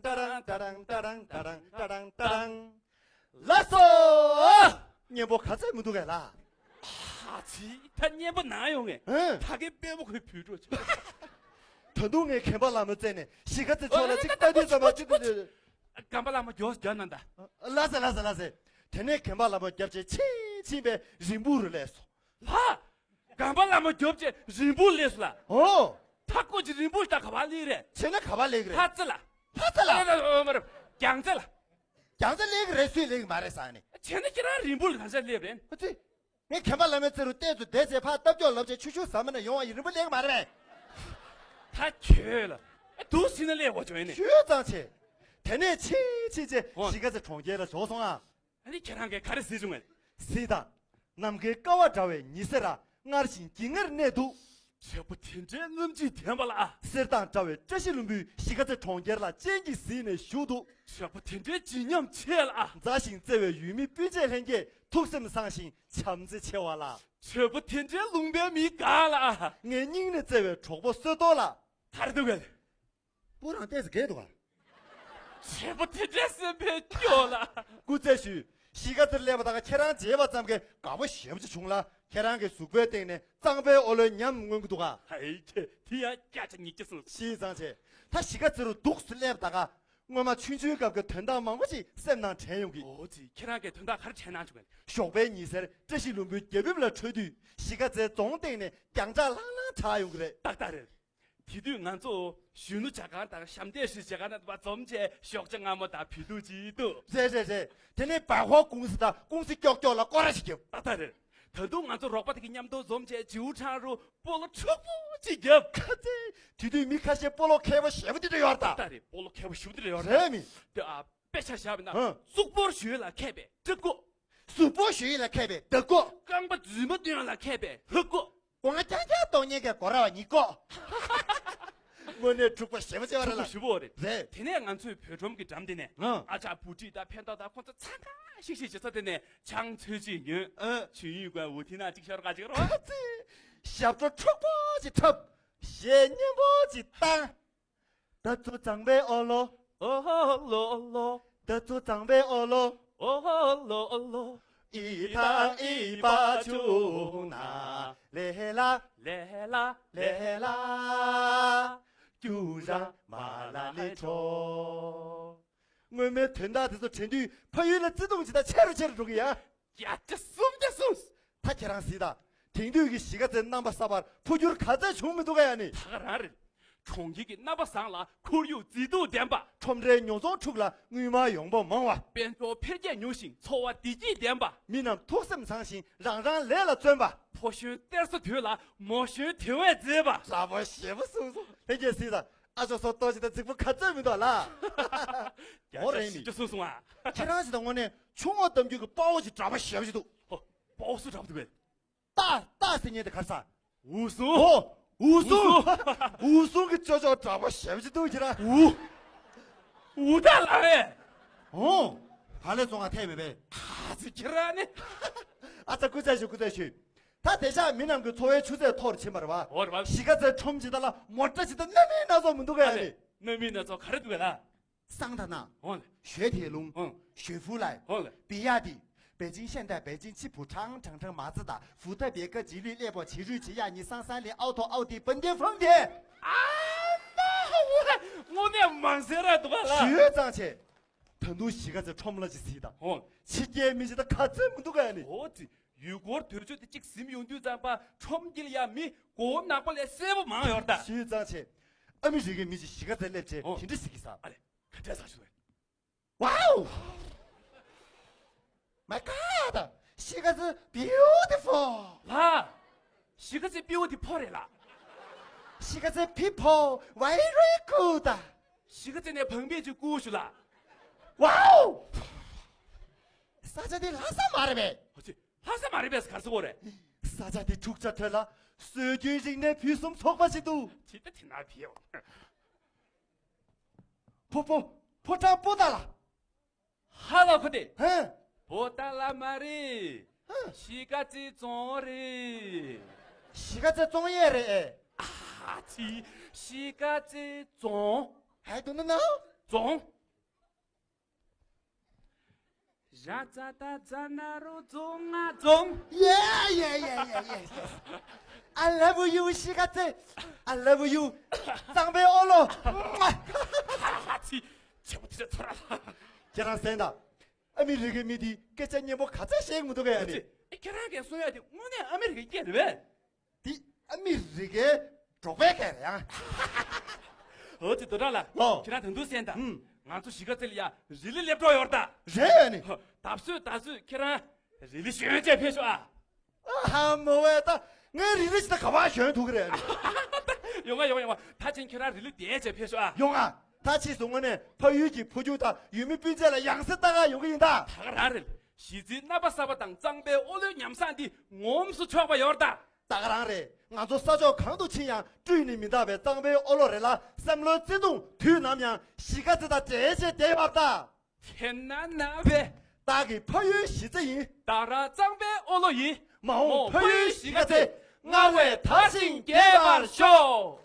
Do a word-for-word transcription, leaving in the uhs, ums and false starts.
ཏྲང་ཏྲང་ཏྲང་ཏྲང་ཏྲང་ཏྲང་ཏྲང་ཏྲང་། ལགས་སོ། སྙན་པོ་ག་ཚད་མི་འདུག་གས་ལ། ཧ་ཚི། ད་སྙན་པོ་ནང་ཡོང་ངས། ཧན། ད་གིན་དཔེ་མོ་ཁོས་བུད་འགྲོ་ཆོག་ད་དུང་ངས་མཁན་པ་ལྷ་མོ་བཙལ་ནས་གཞིས་ཀ་རྩེ་ཕྱོགས་ལ་ཅིག་ལྟ་དུས་ཙམ་པ་ཅིག་ཏུ། སྒམ་པ་ལྷ་མོ་མགྱོགས་རྒྱག་གནང་ད། ལགས་སེ་ལགས་སེ་ལགས་སེ། དེ་ནས་མཁན་པ་ལྷ་མོ་རྒྱབ་བྱས་ཕྱིན་ཕྱིན་པས་རིང་པོ་རུ་སླེབས་སོང་། ལགས། སྒམ་པ་ལྷ་མོ་རྒྱབ་བྱས་རིང་པོ་སླེབས་སོང་ལགས། ཨོ། ད་ཁོ་ཅིག་རིང་པོ་ཞིག་ད་ག་པར་སླེབས་རེད། བྱས་ན་ག་པར་སླེབས་རེད། ལྷ་རྩེ་ལགས། ལྷ་རྩེ་ལགས། ཨ་ཨ་ཨ་མ་རེད། རྒྱལ་རྩེ་ལགས། རྒྱལ་རྩེ་སླེབས་ཀྱི་རེད། སུས་སླེབས་ཀྱི་མ་རེད་ཟེར་ནས། བྱས་ན་ཁྱེད་རང་རིང་པོ་ལ་ག་ཚོད་སླེབས་རེད། ཨ་ཙི། ངས་མཁན་པ་ལྷ་མོའི་རྩེ་རུ་ཏོག་ཙམ་བསྡད་ཚེ་ཕར་རྟ་མཆོག་ལབ་བྱས་ཆུ་ཤུར་ཟ་མ་ན་ཡོང་བ་ཡིན། རིང་པོ་སླེབས་ཀྱི་མ་རེད་པས། ད་ཁྱོད་ལ། ཨ་འདུག་སེ་ན་སླེབས་པ་བྱུང་ཡིན་ནི། ཁྱོད་ཙང་ཆེ། དེ་ནས་ཕྱིན་ཕྱིན་བྱས་ཨོ། གཞིས་ཀ་རྩེ་གྲོང་ཁྱེར་ལ་བྱོག་སོང་ཨ། ཨ་ནི་ཁྱེད་རང་གིས་ག་རེ་གཟིགས་བྱུང་ངས། གཟིགས་དང་། ནམ་མཁའི་ཀ་བ་འདྲ་བའི་ཉི་ཟེར་ར་སྔར་བཞིན་འགྱིང་ངེར་གནས་འདུག་བྱེད་པོ་དེ་འདྲའི་རྔམ་བརྗིད་ལྡན་པ་ལ། གསེར་དང་འདྲ་བའི་བཀྲ་ཤིས་ལྷུན་པོས་གཞིས་ཀ་རྩེ་གྲོང་ཁྱེར་ལ་སྤྱན་གྱིས་གཟིགས་ནས་བཞུགས་འདུག་བྱེད་པོ་དེ་འདྲའི་བརྗིད་ཉམས་ཆེ་ལ། མཛའ་ཞིང་བརྩེ་བའི་ཡུལ་མི་སྤུན་མཆེད་ལྷན་རྒྱས་ཐུགས་སེམས་བཟང་ཞིང་བྱམས་བརྩེ་ཆེ་བ་ལ། བྱེད་པོ་དེ་འདྲའི་ལུང་པའི་མི་དགའ་ལ། ངའི་སྙིང་ནས་བརྩེ་བའི་གྲོགས་པོ་བསོད་རྡོར་ལགས། ག་རེ་འདུག་གས། སྤུ་རང་ཏོག་ཙམ་རྒས་འདུག་ག་བྱེད་པོ་དེ་འདྲའི་སེམས་པའི་སྐྱོ་ལ། སྐུ་རྩེད་ཞུས། གཞིས་ཀ་རྩེར་སླེབས་པ་དང་ཁྱེད་རང་མཇལ་བ་ཙམ་གྱིས་དགའ་པོ་ཞེ་པོ་ཅིག་བྱུང་ལ། ཁྱེད་རང་གི་གཟུགས་པོའི་སྟེང་ནས་གཙང་པའི་ཨོ་ལོའི་ཉམས་མངོན་གྱི་འདུག་ག་ཧའི་ཁྱེད་དེ་ཡང་སྐད་ཆ་ཉིད་ཀྱི་གསུངས། ཤེས་ཙང་བྱས། ད་གཞིས་ཀ་རྩེ་རུ་འདུག་སེ་སླེབས་པ་དང་། སྔོན་མ་ཆུང་ཆུང་སྐབས་ཀྱི་དོན་དག་མང་པོ་ཞིག་སེམས་ནང་དྲན་ཡོང་གི། འོ་ཙི། ཁྱེད་རང་གིས་དོན་དག་ག་རེ་དྲན་གནང་བྱུང་གས། ཞོགས་པའི་ཉི་ཟེར་བཀྲ་ཤིས་ལྷུན་པོའི་རྒྱལ་ཕེབས་ལ་འཕྲོད་དུས་གཞིས་ཀ་རྩེའི་རྫོང་སྟེང་ནས་རྒྱང་བསྒྲགས་ལྷང་ལྷང་གྲགས་ཡོང་གི་རེད། ཏག་ཏག་རེད། དེ་དུས་ང་ཚོ་གཞོན་ནུ་ཇ་ཁང་དང་ཞབས་འདེགས་ཞུ་ཇ་ཁང་ནང་དུ་མ་འཛོམས་བྱས་ཞོགས་ཇ་མངར་མོ་དང་བི་ཏུ་ཅིག་འདུག་རེད་རེད་རེད། དེ་ནས་བཱ་ཧོ་ཀུང་སི་དང་ཀུང་སི་ཀྱོག་ཀྱོག་ལ་སྐོར་ར་ཞིག་བརྒྱབ། ཏག་ཏག་རེད། ད་དུང་ང་ཚོ་རོགས་པ་དེ་གི་མཉམ་དུ་འཛོམས་བྱས་ཇིའུ་ཁྲང་རུ་སྤོ་ལོ་འཁྲུག་པོ་ཅིག་བརྒྱབ། ཁ་ཚེ། དེ་དུས་མི་ཁ་ཤས་སྤོ་ལོ་མཁས་པོ་ཞེ་པོ་དེ་འདྲ་ཡོད་རེད་ད། ཏག་ཏག་རེད། སྤོ་ལོ་མཁས་པོ་ཞེ་པོ་དེ་འདྲ་ཡོད་རེད། རེད་མི། དེ་ཨ། དཔེ་ཆ་བཞག་པ་ན། ཧ། གཟུགས་པོར་ཞུ་ཡས་ལ་མཁས་པའི་ཏི་ཀོ། གཟུགས་པོར་ཞུ་ཡས་ལ་མཁས་པའི་ཏི་ཀོ། རྐང་པ་རྫུན་མ་སྟོན་ཡས་ལ་མཁས་པའི་ཧུ་ཀོ། སྒོ་ང་རྐྱང་རྐྱང་གཏོང་མཁན་གྱི་སྒོ་ར་བ་ཉི་ཀོ། དངོས་གནས་འཁྲུག་པ་ཞེ་པོ་ཅིག་ཡོད་རེད་ལ། འཁྲུག་པ་ཞེ་པོ་རེད། རེད། དེ་ནས་ང་ཚོས་བོད་ཁྲོམ་གྱི་འགྲམ་དེ་ནས། ཨ། ཨ་ཅག་བུ་ཁྲིད་དང་ཕན་ཐོགས་དང་ཁོང་ཚོ་འཚང་ཁ་ཤིག་ཤིག་བྱེད་ས་དེ་ནས་ཆང་འཚོལ་ཅིག་ཉོས། ཨ། ཆུ་ཡུས་ཀ་འུ་ཐི་ན་ཅིག་ཤོར་ག་ཅིག་རོ། ཁ་ཚེ། ཞབས་བྲོ་འཁྲུག་པོ་ཅིག་འཁྲབ། གཞས་སྙན་པོ་ཅིག་བཏང་། ད་ཚོ་གཙང་པའི་ཨོ་ལོ། ཨོ་ལོ་ཨོ་ལོ། ད་ཚོ་གཙང་པའི་ཨོ་ལོ། ཨོ་ལོ་ཨོ་ལོ། ཨི་ཐང་ཨི་པ་ཆུ་ན། ལེ་ལ། ལེ་ལ། ལེ་ལ། ཀྱུ་ར་མ་ལ་ལེ་ཁྲོ། སྔོན་མའི་དོན་དག་དེ་ཚོ་དྲན་དུས་ཕ་ཡུལ་ལ་བརྩེ་དུང་ཇི་ལྟར་ཆེ་རུ་ཆེ་རུ་འགྲོ་གི་ཡ། བརྒྱ་ཆ་སུམ་བརྒྱ་སུམ། ད་ཁྱེད་རང་གཟིགས་དང་། དེང་དུས་ཀྱི་གཞིས་ཀ་རྩེའི་རྣམ་པ་གསར་པར་འཕོ་འགྱུར་ག་ཚད་བྱུང་མི་འདུག་ག་ཡ་ནི། ད་ག་རང་རེད། གྲོང་ཁྱེར་གྱི་རྣམ་པ་བཟང་ལ་ཁོར་ཡུག་མཛེས་སྡུག་ལྡན་པ། ཁྲོམ་རའི་ཉོ་ཚོང་འཁྲུག་ལ་དངུལ་སྨར་ཡོང་འབབ་མང་བ། དཔལ་འབྱོར་འཕེལ་རྒྱས་མྱུར་ཞིང་འཚོ་བ་བདེ་སྐྱིད་ལྡན་པ། མི་རྣམས་ཐུགས་སེམས་བཟང་ཞིང་རང་རང་ལས་ལ་བརྩོན་པ། ཕོ་གཞོན་གཏེར་སོ་དོད་ལ་མོ་གཞོན་དེ་བས་མཛེས་པ། ལ་བ་ཞེ་པོ་གསུངས་སོང་། ལྷན་རྒྱས་གཟིགས་དང་། ཨ་ཅོ་སོ་ཏོ་ཞིག་དང་རྫིག་པོ་ག་ཚོད་མི་འདུག་ལ། བརྒྱ་ཆ་བཞི་བཅུ་གསུངས་སོང་ཨ། ཁྱེད་རང་ཞིག་དང་དངོས་གནས་ཆུ་ངོགས་གཏམ་རྒྱུད་ཀྱི་དཔའ་བོ་ཞིག་འདྲ་པོ་ཞེ་པོ་ཞིག་འདུག། ཧོ། དཔའ་བོ་སུ་འདྲ་པོ་འདུག་པས། ཏག་ཏག་ཟེར་ཉན་དེ་གར་ས། འུ་སུ། ཧོ། འུ་སུ། འུ་སུ། འུ་སུ་གི་ཅོ་ཅོ་འདྲ་པོ་ཞེ་པོ་ཞིག་འདུག་ཁྱེད་རང་། འུ། འུ་ད་ལ་བས། ཨོ། ག་ལེ་སོང་ང་ཐད་མེད་པས། ཨ་ཙི་ཁྱེད་རང་ནི། ཨ་ཙི་སྐུ་ཚེ་ཞུ་སྐུ་ཚེ་ཞུ། ད་དེང་སང་མི་རྣམས་ཀྱི་འཚོ་བའི་ཆུ་ཚད་མཐོ་རུ་ཕྱིན་པ་རེད་བ། འོ་རེད་བ། གཞིས་ཀ་རྩེའི་ཁྲོམ་ཇི་ལྟར་ལ་མོ་ཊ་ཇི་ལྟར་སྣ་མིན་སྣ་ཚོགས་མི་འདུག་གས་ཨ་ནི། སྣ་མིན་སྣ་ཚོགས་ག་རེ་འདུག་གས་ལ། 桑塔纳། འོ་ལེ། 雪铁龙། 嗯。 雪佛兰། འོ་ལེ། 比亚迪། 嗯。 北京现代、北京吉普，常常常马自达，福特别克、吉利、猎豹、奇瑞、起亚、尼桑、三菱、奥拓、奥迪、本田、丰田。 ཨ་མ་འོ་ལེ། དངོས་གནས་མང་ཟེར་ར་འདུག་གས་ལ། ཞུས་ཙང་ཆེ། ད་དུང་གཞིས་ཀ་རྩེའི་ཁྲོམ་ལ་ཅིག་གཟིགས་དང་། ཧོ། ཕྱི་རྒྱལ་མི་ཅིག་ད་ག་ཚོད་མི་འདུག་གས་ནི། ཧོ་ཙི། ཡུལ་སྐོར་དུས་ཚོད་དེ་གཅིག་ཟིན་ཡོང་དུས་ཙམ་པ་ཁྲོམ་དཀྱིལ་ཡ་མི་མགོ་བོ་ནག་པོ་ལས་སེར་པོ་མང་ཡོད་ད། ཞུས་ཙང་ཆེ། ཨ་མི་རི་ཀའི་མི་ཅིག་གཞིས་ཀ་རྩེ་སླེབས་རྗེས། ཧོ། དེ་འདྲ་ཟེར་གི་ས། ཨ་ལེ། ག་འདྲ་ས་ཞུ་བས། Wow! My God! གཞིས་ཀ་རྩེ་beautiful! ལ། གཞིས་ཀ་རྩེ་beautiful རེད་ལ། གཞིས་ཀ་རྩེ་people very good! གཞིས་ཀ་རྩེ་ནས་བང་མེད་ཅིག་བསྐུར་ཞུ་ལ། Wow! ས་ཆ་འདི་ལྷ་ས་མ་རེད་པས། ཨོ་ཙི། ལྷ་ས་མ་རེད་པས་ག་རེ་ཟེར་གོ་རེད། ས་ཆ་འདི་འཁྲུག་ཆ་དོད་ལ་སྲོལ་རྒྱུན་རིག་གནས་ཕུན་སུམ་ཚོགས་པ་ཞིག་འདུག། ཅི་ད་དེ་ན་ཕིའོ། ཕོ་ཕོ། ཕོ་བྲང་པོ་ཏཱ་ལ། ཧ་ལ་ཁོ་དེ། ཧེ། པོ་ཏཱ་ལ་མ་རེད། ཧེ། གཞིས་ཀ་རྩེ་རྫོང་རེད། གཞིས་ཀ་རྩེ་རྫོང་ཡས་རེད། ཨ་ཙི། གཞིས་ཀ་རྩེ་རྫོང་། ཧེ་དུ་ནུ་ན། རྫོང་། ར་ཙ་ད་ཛ་ན་རོ་རྫོང་ང་རྫོང་། Yeah, yeah, yeah, yeah, yeah, yes. I love you, གཞིས་ཀ་རྩེ། I love you, གཙང་པའི་ཨོ་ལོ། ཧ་ཧ་ཧ། ཚི། ཆེ་བོ་དེ་ཚོ་ར། ཁྱེད་རང་གསན་དང་། ཨ་མི་རི་ཀའི་མི་དེ་སྐད་ཆ་སྙན་པོ་ག་ཚད་བཤད་ཀྱི་མི་འདུག་གས་ཨ་ནི། ཨེ་ཁྱེད་རང་གིས་གསུང་ཡ་དེ་དངོས་གནས་ཨ་མི་རི་ཀའི་སྐད་རེད་པས། འདི་ཨ་མི་རི་ཀའི་འབྲོག་པའི་སྐད་རེད་ཨང་། ཨོ་ཙི་རྡོ་གྲགས་ལགས། ཨོ། ཁྱེད་རང་ད་དུང་གསན་དང་། ཨུམ། ང་ཚོ་གཞིས་ཀ་རྩེ་ལ་ཡ་རི་ལི་སླེབས་འགྲོ་ཡོད་ད། རེད་ཨ་ནི། ད་གཟོད་ད་གཟོད་ཁྱེད་རང་རི་ལི་ཞོན་བྱས་ཕེབས་ཤོག་ཨ། ཨ་ཧ་མོ་ཝེ་ད། ངའི་རི་ལི་ཞིག་ད་ག་པར་ཞོན་ཐུབ་ཀྱི་རེད་ཨ་ནི། ཡོང་ང་ཡོང་ང་ཡོང་ང་། ད་ཕྱིན་ཁྱེད་རང་རི་ལི་བསྡད་བྱས་ཕེབས་ཤོག་ཨ། ཡོང་ང་། ད་ཕྱིས་སུ་དངོས་གནས་ཕ་ཡུལ་གྱི་འཕོ་འགྱུར་དང་ཡུལ་མི་སྤུན་མཆེད་ལ་ཡང་སེ་ལྟ་ག་ཡོང་གི་ཡིན་ད། ད་ག་རང་རེད། གཞིས་རྩེའི་རྣམ་པ་གསར་པ་དང་གཙང་པའི་ཨོ་ལོའི་ཉམས་བཟང་འདི་ངོམས་སུ་ཆོག་པ་ཡོད་ད། ད་ག་རང་རེད། ང་ཚོ་ས་ཕྱོགས་གང་དུ་ཕྱིན་ཡང་སྤྲུལ་ནས་མི་འདའ་བའི་གཙང་པའི་ཨོ་ལོ་རེད་ལ། བསམ་བློའི་བརྩེ་དུང་དུས་ནམ་ཡང་གཞིས་ཀ་རྩེ་དང་འབྲེལ་བྱས་བསྡད་ཡོད་ད། ཁྱེད་ན་ན་བས། བདག་གི་ཕ་ཡུལ་གཞིས་རྩེ་ཡིན། བདག་རང་གཙང་པའི་ཨོ་ལོ་ཡིན། མ་འོངས་ཕ་ཡུལ་གཞིས་ཀ་རྩེ། སྔར་བས་དར་ཞིང་རྒྱས་པར་ཤོག།